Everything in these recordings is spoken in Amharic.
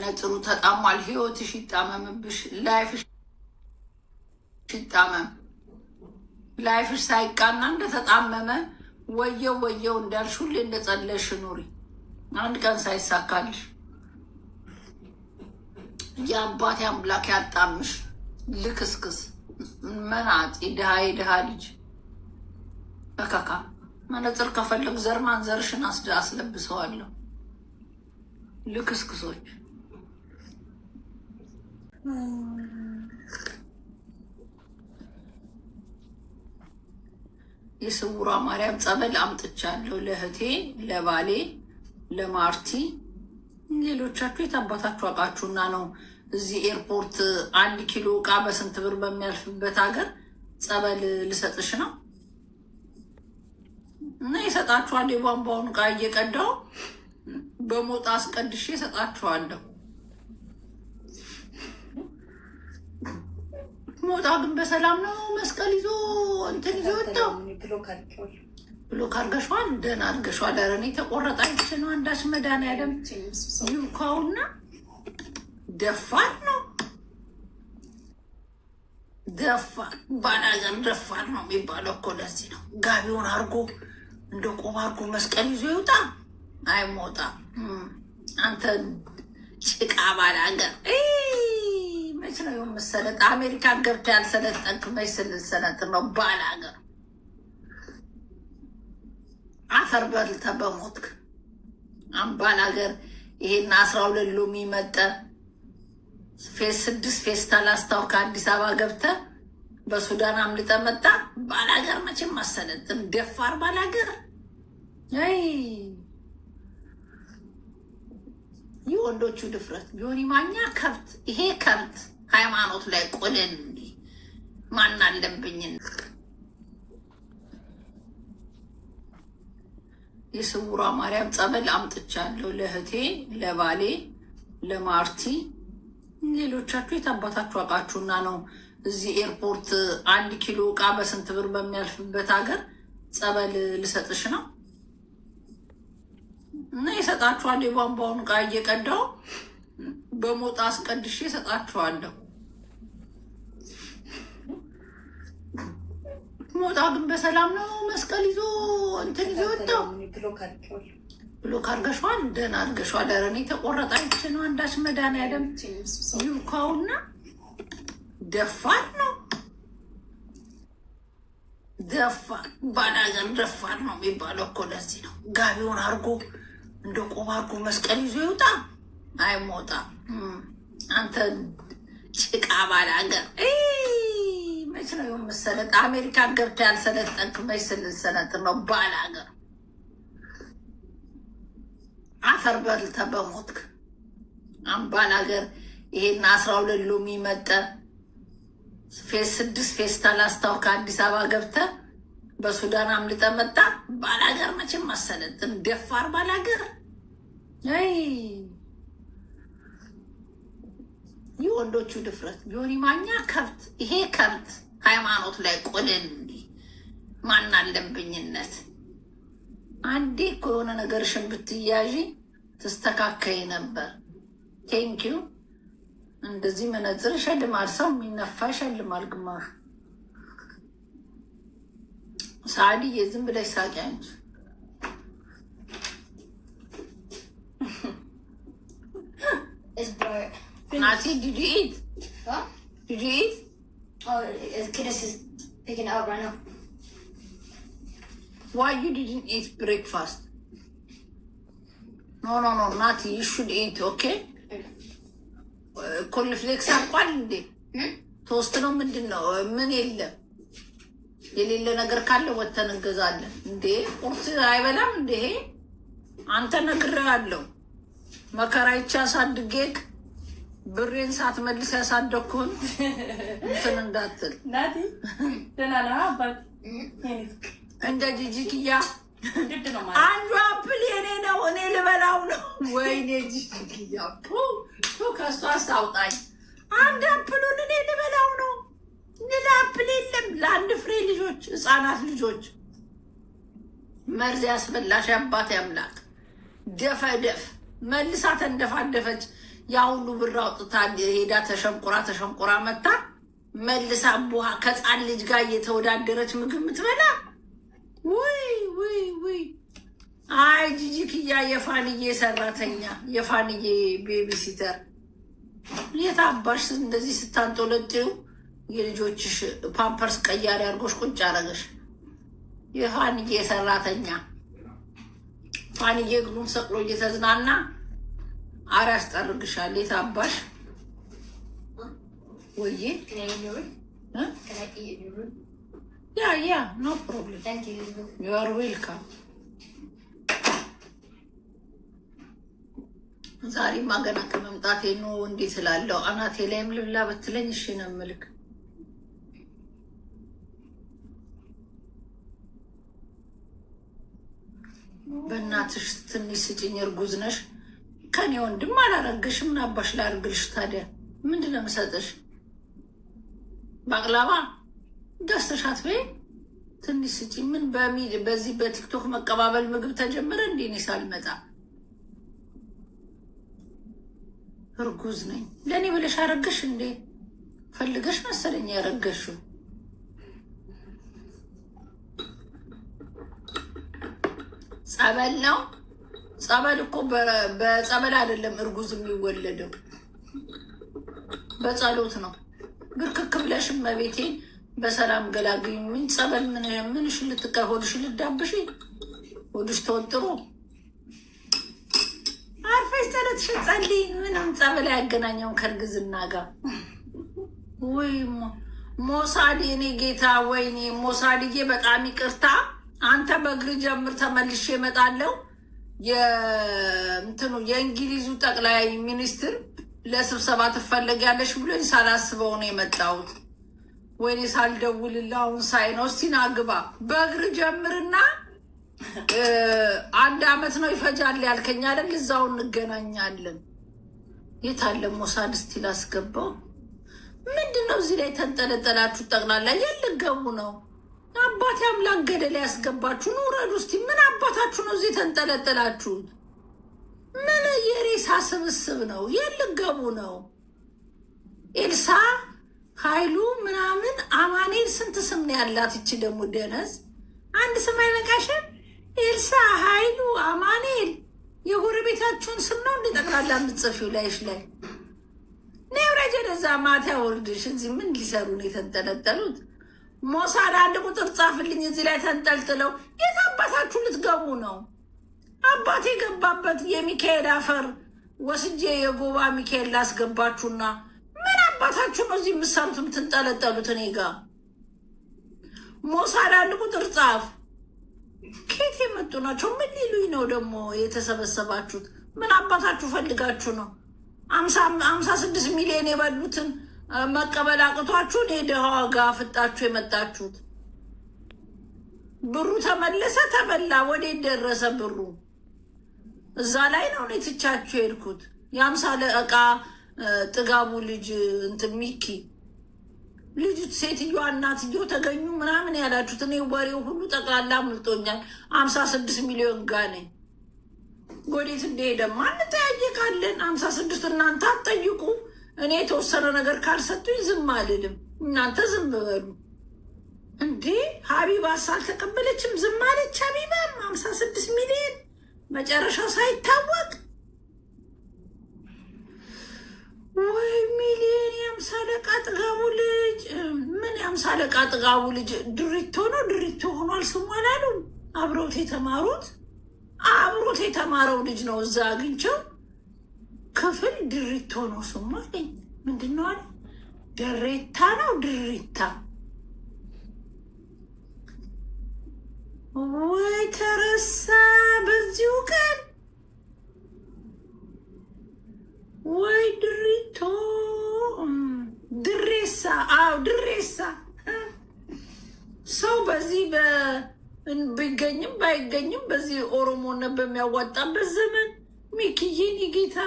መነጽሩ ተጣሟል። ህይወትሽ ይጣመምብሽ፣ life ሽ ይጣመም። Life ሽ ሳይቃና እንደተጣመመ ወየው ወየው እንዳልሽ ሁሌ እንደጸለሽ ኑሪ። አንድ ቀን ሳይሳካልሽ የአባቴ አምላክ ያጣምሽ። ልክስክስ መናጢ ድሃ የድሃ ልጅ በካካ መነጽር ከፈለግ ዘር ማንዘርሽን አስለብሰዋለሁ። ልክስክሶች። የስውሯ ማርያም ጸበል አምጥቻለሁ ለእህቴ፣ ለባሌ፣ ለማርቲ። ሌሎቻችሁ የታባታችሁ አውቃችሁና ነው እዚህ ኤርፖርት 1 ኪሎ እቃ በስንት ብር በሚያልፍበት ሀገር ጸበል ልሰጥሽ ነው እና ይሰጣችኋል። የቧንቧውን እቃ እየቀዳው በሞጣ አስቀድሼ እሰጣችኋለሁ። ሞጣ ግን በሰላም ነው መስቀል ይዞ እንትን ይዞ ወጣው። Block አድርገሽዋል፣ ደህና አድርገሽዋል። ኧረ እኔ ተቆረጠ አይቼ ነው። አንዳች መድኃኒዓለም ይብካውና ደፋር ነው፣ ደፋር ባላገር ደፋር ነው የሚባለው እኮ ለዚህ ነው። ጋቢውን አድርጎ እንደ ቆብ አድርጎ መስቀል ይዞ ይውጣ። አይሞጣ አንተ ጭቃ ባላገር፣ መች ነው የምሰለጥ? አሜሪካን ገብተህ ያልሰለጠንክ መች ስልሰለጥ ነው? ባላገር አፈር በልተህ በሞትክ። አምባላገር ይሄን 12 ሎሚ መጠ ስድስት ፌስታል አስታው ከአዲስ አበባ ገብተህ በሱዳን አምልጠ መጣ። ባላገር መቼም አሰለጥን። ደፋር ባላገር። አይ የወንዶቹ ድፍረት ዮኒ ማኛ ከብት፣ ይሄ ከብት ሃይማኖት ላይ ቆለን ማን አለብኝ። የስውሯ ማርያም ጸበል አምጥቻለሁ ለእህቴ፣ ለባሌ፣ ለማርቲ። ሌሎቻችሁ የታባታችሁ አውቃችሁና ነው እዚህ ኤርፖርት 1 ኪሎ እቃ በስንት ብር በሚያልፍበት ሀገር ጸበል ልሰጥሽ ነው እና ይሰጣችኋል። የቧንቧውን እቃ እየቀዳው በሞጣ አስቀድሼ እሰጣችኋለሁ። ሞጣ ግን በሰላም ነው መስቀል ይዞ እንትን ይዞ ወጣው። Block አድርገሽዋል፣ ደህና አድርገሽዋል። ኧረ እኔ ተቆረጠ አይቼ ነው። አንዳች መድኃኒዓለም ይብካውና ደፋር ነው፣ ደፋር ባላገር ደፋር ነው የሚባለው እኮ ለዚህ ነው። ጋቢውን አድርጎ እንደ ቆብ አድርጎ መስቀል ይዞ ይውጣ። አይሞጣ አንተ ጭቃ ባላገር፣ መች ነው የምሰለጥ? አሜሪካን ገብተህ ያልሰለጠንክ መች ስልሰለጥ ነው? ባላገር አፈር በልተህ በሞትክ። አምባላገር ይሄን 12 ሎሚ መጠ ስድስት ፌስታል አስታው ከአዲስ አበባ ገብተህ በሱዳን አምልጠ መጣ። ባላገር መቼም አሰለጥን። ደፋር ባላገር። አይ የወንዶቹ ድፍረት ዮኒ ማኛ ከብት፣ ይሄ ከብት ሃይማኖት ላይ ቆለን ማን አለብኝነት። አንዴ እኮ የሆነ ነገርሽን ብትያዢ ትስተካከይ ነበር። Thank you። እንደዚህ መነጽር ይሸልማል፣ ሰው የሚነፋ ይሸልማል። ግማሹ ሳዲዬ ዝም ብለሽ ሳቂ አንቺ። It's bright. ናቲ, did you eat? Huh? Did you eat? Oh, Kidus is picking it up right now. Why you didn't eat breakfast? No, no, no, ናቲ, you should eat, okay? Cornflakes አልቋል እንዴ? Toast ነው ምንድን ነው? ምን የለም። የሌለ ነገር ካለ ወተን እንገዛለን። እንዴ ቁርስ አይበላም እንዴ? አንተ ነግሬሃለሁ። መከራ ይቻ አሳድጌክ ብሬን ሳትመልስ ያሳደግኩህን እንትን እንዳትል። ናቲ ደህና ነህ አባት? እንደ ጂጂክያ ድድ ነው ማለት። አንዱ apple የኔ ነው፣ እኔ ልበላው ነው። ወይኔ ጂጂክያ ከእሷ አስታውጣኝ። አንድ apple ኡን እኔ ልበላው ነው። ሌላ apple የለም። ለአንድ ፍሬ ልጆች፣ ህፃናት ልጆች መርዝ ያስበላሽ አባት ያምላክ። ደፈደፍ መልሳ ተንደፋደፈች። ያ ሁሉ ብር አውጥታ ሄዳ ተሸንቁራ ተሸንቁራ መታ መልሳ ቡሃ ከህፃን ልጅ ጋር እየተወዳደረች ምግብ ምትበላ። ውይ ውይ ውይ! አይ ጂጂክያ፣ የፋንዬ ሰራተኛ፣ የፋንዬ babysitter፣ የት አባሽ እንደዚህ ስታንጦለጥዩ የልጆችሽ ፓምፐርስ ቀያሪ አድርጎሽ ቁጭ አረገሽ። የፋንዬ ሰራተኛ፣ ፋንዬ እግሩን ሰቅሎ እየተዝናና አር ያስጠርግሻል። የት አባሽ ወዬ። Can I eat in your room? እ? Can I eat in your room? Yeah, no problem. Thank you. You are welcome። ዛሬማ ገና ከመምጣቴ ነው እንዴት እላለሁ። አናቴ ላይም ልብላ ብትለኝ እሺ ነው የምልክ። በእናትሽ ትንሽ ስጭኝ፣ እርጉዝ ነሽ። ከኔ ወንድም አላረገሽም። ምን አባሽ ላርግልሽ ታዲያ? ምንድን ነው የምሰጥሽ? ባቅላባ ገዝተሻት በይ። ትንሽ ስጪኝ። ምን በዚህ በቲክቶክ መቀባበል ምግብ ተጀመረ እንዴ? እኔ ሳልመጣ እርጉዝ ነኝ። ለእኔ ብለሽ አረገሽ እንዴ? ፈልገሽ መሰለኝ ያረገሽው። ጸበል ነው። ጸበል እኮ በጸበል አይደለም እርጉዝ የሚወለደው፣ በጸሎት ነው። ብርክክ ብለሽ እመቤቴን በሰላም ገላግኝ። ምን ጸበል ምን ምንሽ ልትቀ ሆድሽ ልዳብሽ ሆድሽ ተወጥሮ አርፈሽ ጸሎትሽን ጸልይ። ምንም ጸበል አያገናኘውም ከእርግዝና ጋር። ወይ ሞሳድ የኔ ጌታ፣ ወይኔ ሞሳድዬ፣ በጣም ይቅርታ። አንተ በእግር ጀምር፣ ተመልሼ እመጣለሁ። የእንትኑ የእንግሊዙ ጠቅላይ ሚኒስትር ለስብሰባ ትፈለጊያለሽ ብሎኝ ሳላስበው ነው የመጣሁት። ወይኔ ሳልደውልልህ አሁን ሳይ ነው። እስቲ ና ግባ። በእግር ጀምርና አንድ አመት ነው ይፈጃል ያልከኝ አይደል? እዛው እንገናኛለን። የት አለ ሞሳድ? እስቲ ላስገባው። ምንድን ነው እዚህ ላይ ተንጠለጠላችሁ? ጠቅላላ የት ልትገቡ ነው? አባቴ አምላክ ገደል ያስገባችሁ። ውረዱ እስቲ። ምን አባታችሁ ነው እዚህ የተንጠለጠላችሁት? ምን የሬሳ ስብስብ ነው? የት ልትገቡ ነው? ኤልሳ ኃይሉ ምናምን አማኔል ስንት ስም ነው ያላት? ይቺ ደግሞ ደነዝ አንድ ስም አይበቃሽም? ኤልሳ ኃይሉ አማኔል የጎረቤታችሁን ስም ነው እንደ ጠቅላላ የምትጽፊው ላይሽ ላይ። ነይ ውረጅ ወደዛ፣ ማታ ያወርድሽ። እዚህ ምን ሊሰሩ ነው የተንጠለጠሉት? ሞሳድ አንድ ቁጥር ጻፍልኝ። እዚህ ላይ ተንጠልጥለው የት አባታችሁ ልትገቡ ነው? አባቴ የገባበት የሚካኤል አፈር ወስጄ የጎባ ሚካኤል ላስገባችሁና ምን አባታችሁ ነው እዚህ የምትሰሩት የምትንጠለጠሉት? እኔ ጋ ሞሳድ አንድ ቁጥር ጻፍ። ከየት የመጡ ናቸው? ምን ሊሉኝ ነው ደግሞ የተሰበሰባችሁት? ምን አባታችሁ ፈልጋችሁ ነው? 56 ሚሊዮን የበሉትን መቀበል አቅቷችሁ እኔ ደሃዋ ጋ ፍጣችሁ የመጣችሁት? ብሩ ተመለሰ፣ ተበላ። ወዴት ደረሰ ብሩ? እዛ ላይ ነው እኔ ትቻችሁ የሄድኩት። የአምሳ እቃ ጥጋቡ ልጅ እንትን ሚኪ ልጅ ሴትዮዋ እናትየው ተገኙ ምናምን ያላችሁት እኔ ወሬው ሁሉ ጠቅላላ አምልጦኛል። 56 ሚሊዮን ጋ ነኝ። ወዴት እንደሄደማ እንጠያየቃለን። 56 እናንተ አትጠይቁ። እኔ የተወሰነ ነገር ካልሰጡኝ ዝም አልልም። እናንተ ዝም በሉ። እንዴ ሀቢባስ አልተቀበለችም? ዝም አለች። ሀቢባም 56 ሚሊዮን መጨረሻው ሳይታወቅ ወይ ሚሊዮን። የአምሳ አለቃ ጥጋቡ ልጅ ምን የአምሳ አለቃ ጥጋቡ ልጅ ድሪቶ ነው፣ ድሪቶ ሆኗል ስሙ አላሉም። አብረውት የተማሩት አብሮት የተማረው ልጅ ነው። እዛ አግኝቸው ክፍል ድሪቶ ነው ስሙ አለኝ። ምንድን ነው አለ? ደሬታ ነው ድሪታ። ወይ ተረሳ በዚሁ ቀን ወይ ድሪቶ ድሬሳ። አዎ ድሬሳ። ሰው በዚህ ቢገኝም ባይገኝም በዚህ ኦሮሞነት በሚያዋጣበት ዘመን ሚኪዬን የጌታ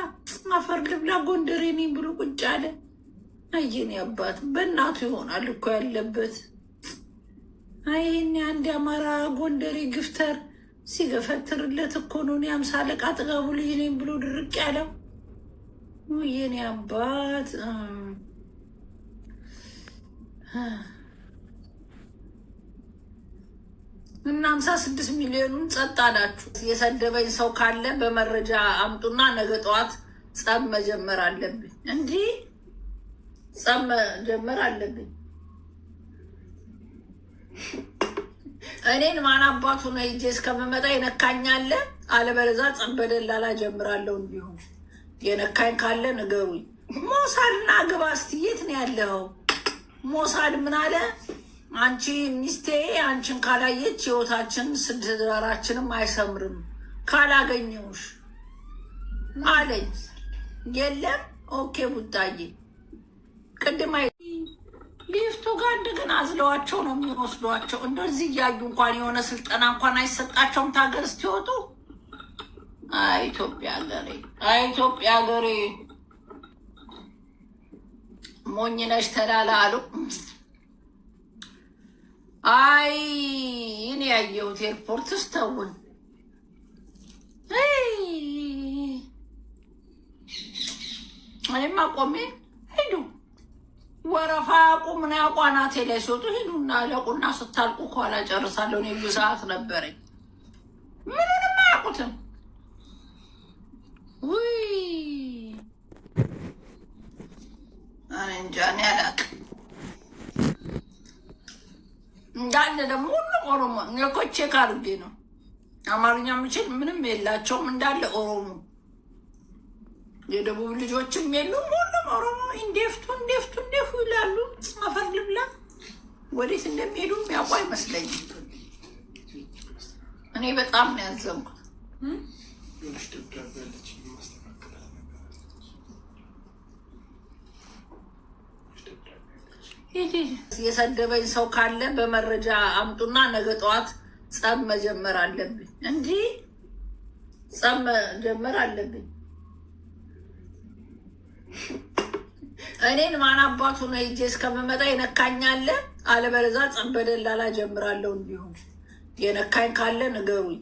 አፈር ልብላ ጎንደሬ ነኝ ብሎ ቁጭ አለ። አየኔ አባት በእናቱ ይሆናል እኮ ያለበት። አይኔ አንድ የአማራ ጎንደሬ gifter ሲገፈትርለት እኮ ነው እኔ አምሳ አለቃ ጥጋቡ ልጅ ነኝ ብሎ ድርቅ ያለው። ውይ የኔ አባት። እና 56 ሚሊዮኑን ጸጥ አላችሁ። የሰደበኝ ሰው ካለ በመረጃ አምጡና ነገ ጠዋት ጸብ መጀመር አለብኝ። እንዲህ ጸብ መጀመር አለብኝ። እኔን ማን አባቱ ነው ሂጄ እስከምመጣ የነካኝ አለ? አለበለዚያ ጸብ በደላላ ጀምራለሁ። እንዲሁ የነካኝ ካለ ንገሩኝ። ሞሳድና ግባ እስቲ፣ የት ነው ያለኸው? ሞሳድ ምን አለ? አንቺ ሚስቴ አንቺን ካላየች ህይወታችን ትዳራችንም አይሰምርም ካላገኘውሽ አለኝ። የለም okay ቡጣዬ፣ ቅድም ሊፍቱ ጋር እንደገና አዝለዋቸው ነው የሚወስዷቸው። እንደዚህ እያዩ እንኳን የሆነ ስልጠና እንኳን አይሰጣቸውም ታገር ስትወጡ። አይ ኢትዮጵያ ሀገሬ፣ አይ ኢትዮጵያ ሀገሬ፣ ሞኝ ነሽ ተላላ አሉ። አይ እኔ ያየሁት airport ስተውን እኔማ ቆሜ ሂዱ ወረፋ ያውቁ ምን ያውቁ አናቴ ላይ ሲወጡ ሂዱና ለቁና ስታልቁ ከኋላ ጨርሳለሁ። እኔ ብዙ ሰዓት ነበረኝ። ምንንም አያውቁትም። ውይ እኔ እንጃ፣ እኔ አላውቅም። እንዳለ ደግሞ ሁሉም ኦሮሞ። እኔ እኮ check አድርጌ ነው፣ አማርኛ የምችል ምንም የላቸውም። እንዳለ ኦሮሞ፣ የደቡብ ልጆችም የሉም። ሁሉም ኦሮሞ እንዴፍቱ እንዴፍቱ እንዴፉ ይላሉ። አፈር ልብላ፣ ወዴት እንደሚሄዱ የሚያውቁ አይመስለኝም። እኔ በጣም ነው ያዘንኩት። የሆነች ደብዳቤ አለች፣ የማስተካከላት ነገር አለች። የሆነች ደብዳቤ አለች። የሰደበኝ ሰው ካለ በመረጃ አምጡና ነገ ጠዋት ጸብ መጀመር አለብኝ። እንዲህ ጸብ መጀመር አለብኝ። እኔን ማን አባቱ ነው ሂጄ እስከምመጣ የነካኝ አለ? አለበለዚያ ጸብ በደላላ ጀምራለሁ። እንዲሁ የነካኝ ካለ ንገሩኝ።